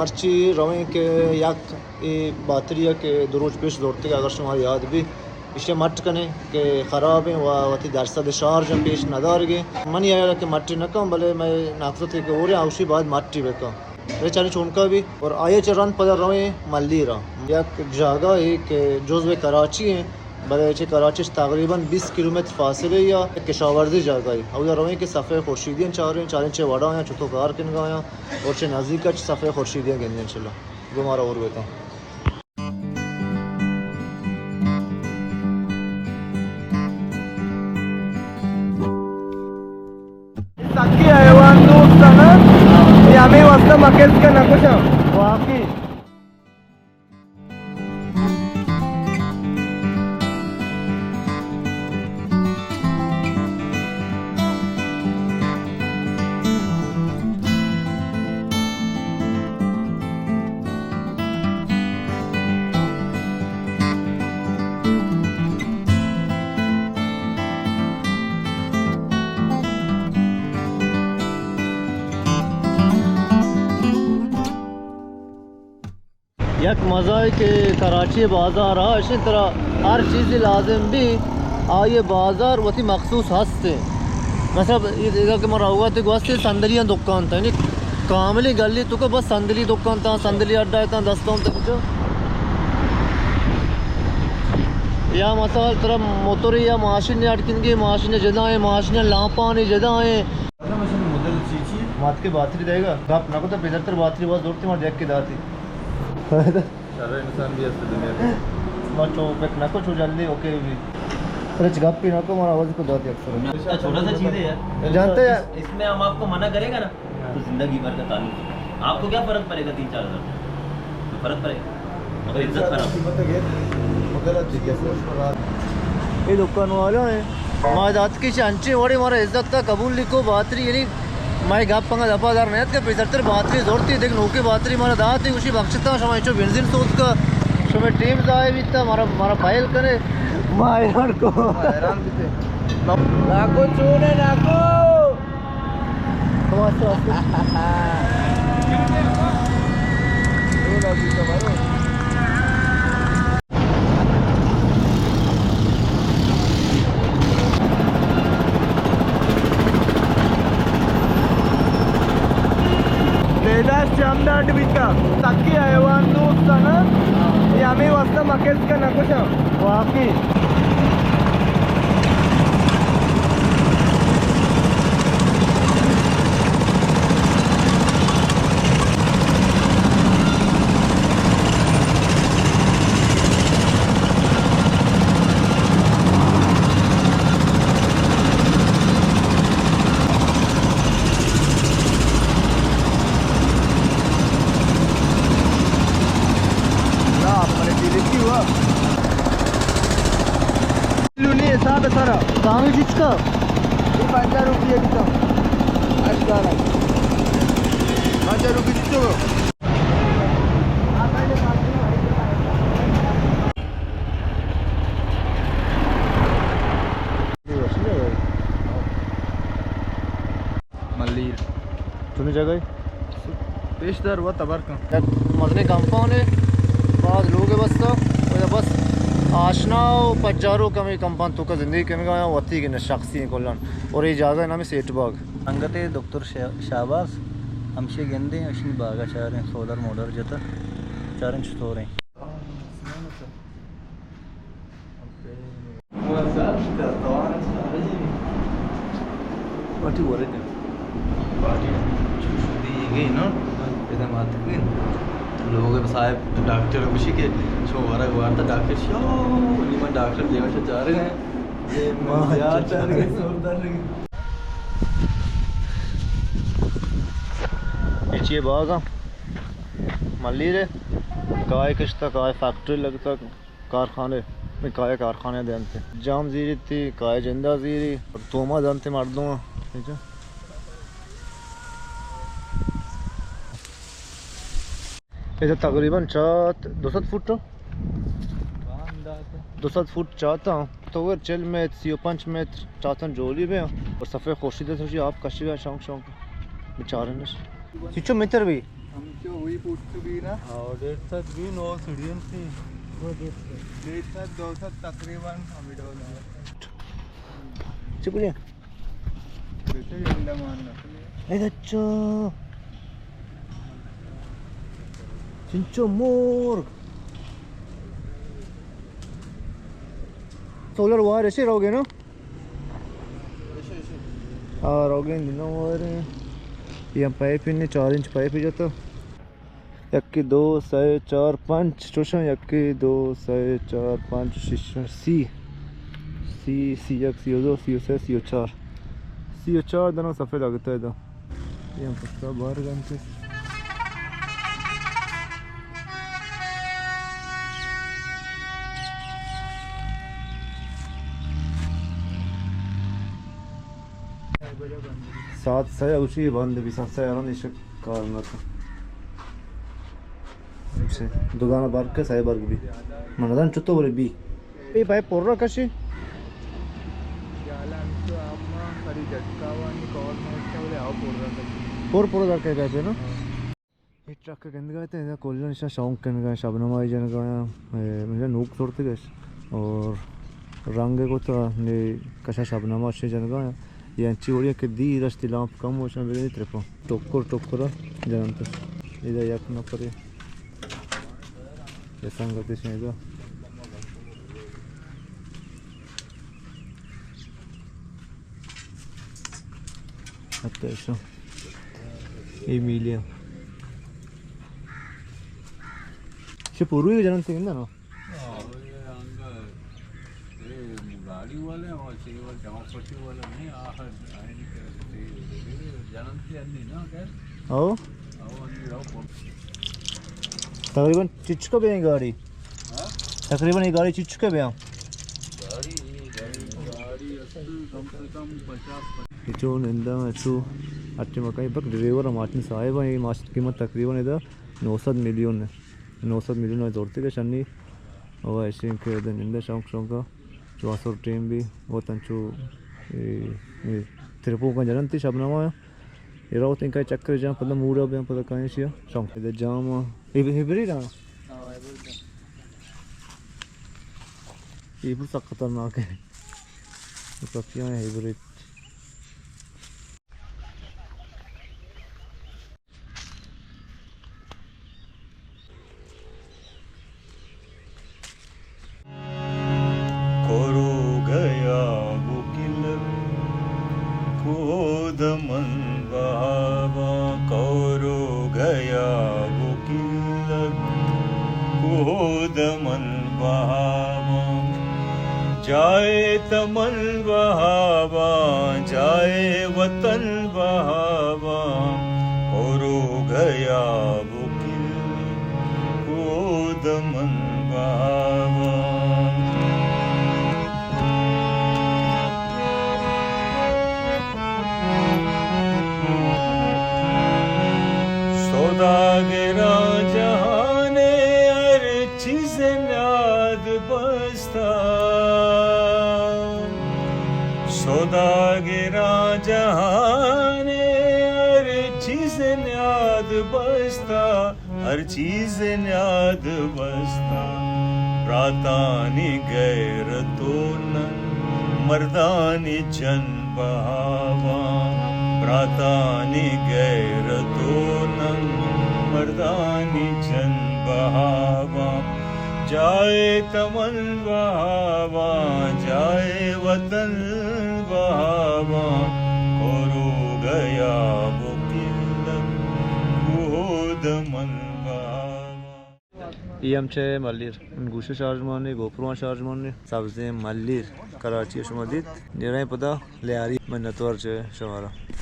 مرچی رویں کہ یک اے باتری ءَ کہ دو روچ پیش زرتگ، اگر شما یاد بی، ایشی ءَ مٹ کنیں کہ خراب ایں و وتی درصد شارژ ءَ پیش ندارگیں۔ منی ہیال ءَ کہ مٹ نہ کن، بلے مئے نقصت کہ ہورے اوشی باید مٹ بکن۔ اے چاریں چونکا بی اور آئی ءَ چہ رند پدا رویں ملیر ءَ۔ یک جاگہ اے کہ جزو کراچی ایں، بلے چہ کراچی تقریباً بیست کیلومتر فاصلہ یا کشاورزی جاگہ اے۔ اودا رویں کہ صفحہ خورشیدی چاریں، چاریں چہ وڑا آیاں چطور کار کنگا آیاں اور چہ نزدیک چہ صفحہ خورشیدی گندیں چلو۔ گو مارا اور بیتاں۔ سکی حیوان دوست نا، یہ ہمیں واسطہ مکس کا نہ کچھ۔ واقعی۔ یک مزہ کہ کراچی بازار ءَ اشیں، ترا ہر چیزی لازم بی، آئی بازار وتی مخصوص ہست ایں۔ مثلاً ادا کہ من روگا تے گوستے صندلیاں دکان تا، یعنی کاملی گلی توکا بس صندلی دکان تا، صندلی اڈا تا دستاں تک جو۔ یا مثلاً ترا موتر یا ماشین اٹکنگی، ماشین جدا ایں، ماشین لامپانی جدا ایں۔ مات کے باتری دے گا، گپ نہ کو تو پیدر تر باتری باز دورتی مار دیکھ کے داتی۔ شر انسان بھی است دنیا ءَ۔ ما چو پک نہ کو چو جلدی اوکے بھی۔ ارے گپ ہی نہ کو، مارا آواز کو داتی اکثر۔ اچھا، چھوٹا سا چیز ہے یار۔ جانتے ہیں؟ اس، اس میں ہم آپ کو منع کرے گا نا، تو زندگی بھر کا تعلق ہے۔ آپ کو کیا فرق پڑے گا تین چار ہزار؟ تو فرق پڑے گا، مگر عزت خراب۔ اے دکان والا ایں۔ ما دات کہ چہ انچیں وڑے مارا عزت تا قبول لکھو باتری، یعنی مئے گپ انگا دپا در نیت کہ پیسرتر باتری زورتی، دیکھ نوکے باتری مارا داتی، گوشی بخشتا، شما انچو بنزین سوت کا، شما ٹیم ضائع بیتا، مارا، مارا فائل کرے، ما حیران کو۔ ما حیران بیتے۔ ناکو چون ہے، ناکو؟ پیداش چہ ہمدا اڈ بیتا، سکی حیوان دوست نا، یہ ہمیں واسطہ مکس کا نہ کچھ۔ واقعی۔ لا، بڑے ڈیلیٹ کی ہوا۔ لونی حساب سارا۔ دامی جس کا؟ یہ پنجاہ روپیہ کی تو۔ اشکارا۔ پنجاہ روپیہ کی تو۔ ملیر۔ چونی جاگہ؟ پیش دار و تبر کن۔ یک مزنیں کمپاؤن ہے، باز لوگ ہے بس تو، و بس آشنا و پجارو کمی کمپان تو کا زندگی کنگا یا وتی کے شخصی ہیں کلان۔ اور یہ جاگہ نام ہے سیٹ باغ۔ سنگت دکتر شہ-، شہباز ہمشی گندیں، اشی باغا چاریں، سولر مولر جتا، چاریں چطوریں۔ پارٹی ورگ۔ پارٹی چوش دی گئی نا، ادا مات کن۔ لوگ صاحب ڈاکٹر گوشی کہ چو ورگ وارتا ڈاکٹر شو، نی من ڈاکٹر دیوش چارگ ہیں۔ یہ من یار چارگ ہیں، زوردار لگے۔ یہ چیئے باغ ہاں؟ ملیر ہے۔ کائے کشتا، کائے فیکٹری لگتا، کارخانے، میں کائے کارخانے دینتے۔ جام زیری تی، کائے جندا زیری، اور توما دینتے مردم۔ ٹھیک ہے۔ ادا تقریباً چات دو سد فٹ ہو؟ دو سد فٹ چاتا، تو اگر چل متر، سی و پنچ متر چاتا جولی بے، اور صفحہ خورشید ہے، تو آپ کشی گا شونک شونک، بچارنش۔ چچو متر بھی؟ کوئی پوچھ تو بھی نا؟ ہاں، ڈیڑھ سد بھی نو سیڑھی انت۔ ڈیڑھ سد، دو سد تقریباً ہمیں ڈول ہے۔ چپ لیا۔ اے اچھا۔ چنچو مورگ۔ سولر وائر ایسے رہو گے نا؟ آ، روگن دینا وارے۔ یہ پائپ نے چار انچ پائپ جاتا۔ یکی دو، سے، چار، پنچ، چوشاں یکی دو، سے، چار، پنچ، شش، سی۔ سی، سی یک، سی و دو، سی و سے، سی و چار۔ سی و چار دنا صفحہ لگتا ہے دا۔ یہ ہم پستا بار گنتے۔ ساعت سئے ءَ گوشی بند بی، ساعت سئے ءَ رند ایش کار نہ کن۔ اچھا، دگانا برگ ءَ سئے برگ بی۔ من ندان چطور بی۔ اے بھائی پورا کشی۔ پور پورا در کئی پائپے نا؟ اے ٹرک گندگا تے، ادا کلن شا شونک کنگا، شب نمائی جنگا، اے، مجھے نوک زرتگش۔ اور رنگ کو تو نے کشا شب نماز شے جنگا، یہ انچی وڑی کہ دی رشتی لامپ کم ہو شان بگنی ترپا۔ ٹکر ٹکر جنم تو۔ ادا یک نفرے۔ یہ سنگتش ادا۔ حتی ایشو۔ اے میلیا۔ چه پوروی جنن تین دنو؟ گاڑی والے اور چیز جمع پٹی والے نہیں، آخر جنن تے انی نا کہ؟ او۔ تقریباً چچکا بے گاڑی؟ ہاں؟ تقریباً یہ گاڑی چچکا بے؟ گاڑی، گاڑی، گاڑی اصل کم سے کم پچاس۔ یہ چو نندا، چو اٹی مکائی بک ڈرائیور ماشین صاحب ہیں، یہ ماشین قیمت تقریباً ادھر نو سد میلیون ہے۔ نو سد میلیون ہے زورتے کے شنی۔ او ایسے کہ ادھر نندا شوق شوق کا۔ چو آسر ٹیم بھی وطن چو، اے، اے، ترپو کا جنن تی شب نما۔ اے روت انکا چکر جان پدا موڑا بیان پدا کائیں شیا۔ شام۔ اے جام، اے ہیبریڈ آ؟ ہاں، ہیبریڈ۔ اے بھی سخت خطرناک ہے۔ سفیاں ہیبریڈ۔ کورو گیا بکل کود من بابا، کورو گیا بکل کود من بابا، جائے تمن بابا، جائے وطن بابا، کورو گیا بکل کود من بابا۔ سوداگراں جہان ءِ ہر چیز نیاد بستا، سوداگراں جہان ءِ ہر چیز نیاد بستا، ہر چیز نیاد بستا۔ براتانی غیرت و ننگ، مردانی جن بہاواں۔ براتانی غیرت و ننگ، مردانی جن بہاواں۔ جائے تمن بہاواں، جائے وطن بہاواں، کورو گیا بکل کود من بہاواں۔ ای ہم چہ ملیر، گوشے شارژ مانے، گوپرواں شارژ مانے، سبزیں ملیر، کراچی شما دیت، نیریں پدا لیاری، منتوار چہ شمارا۔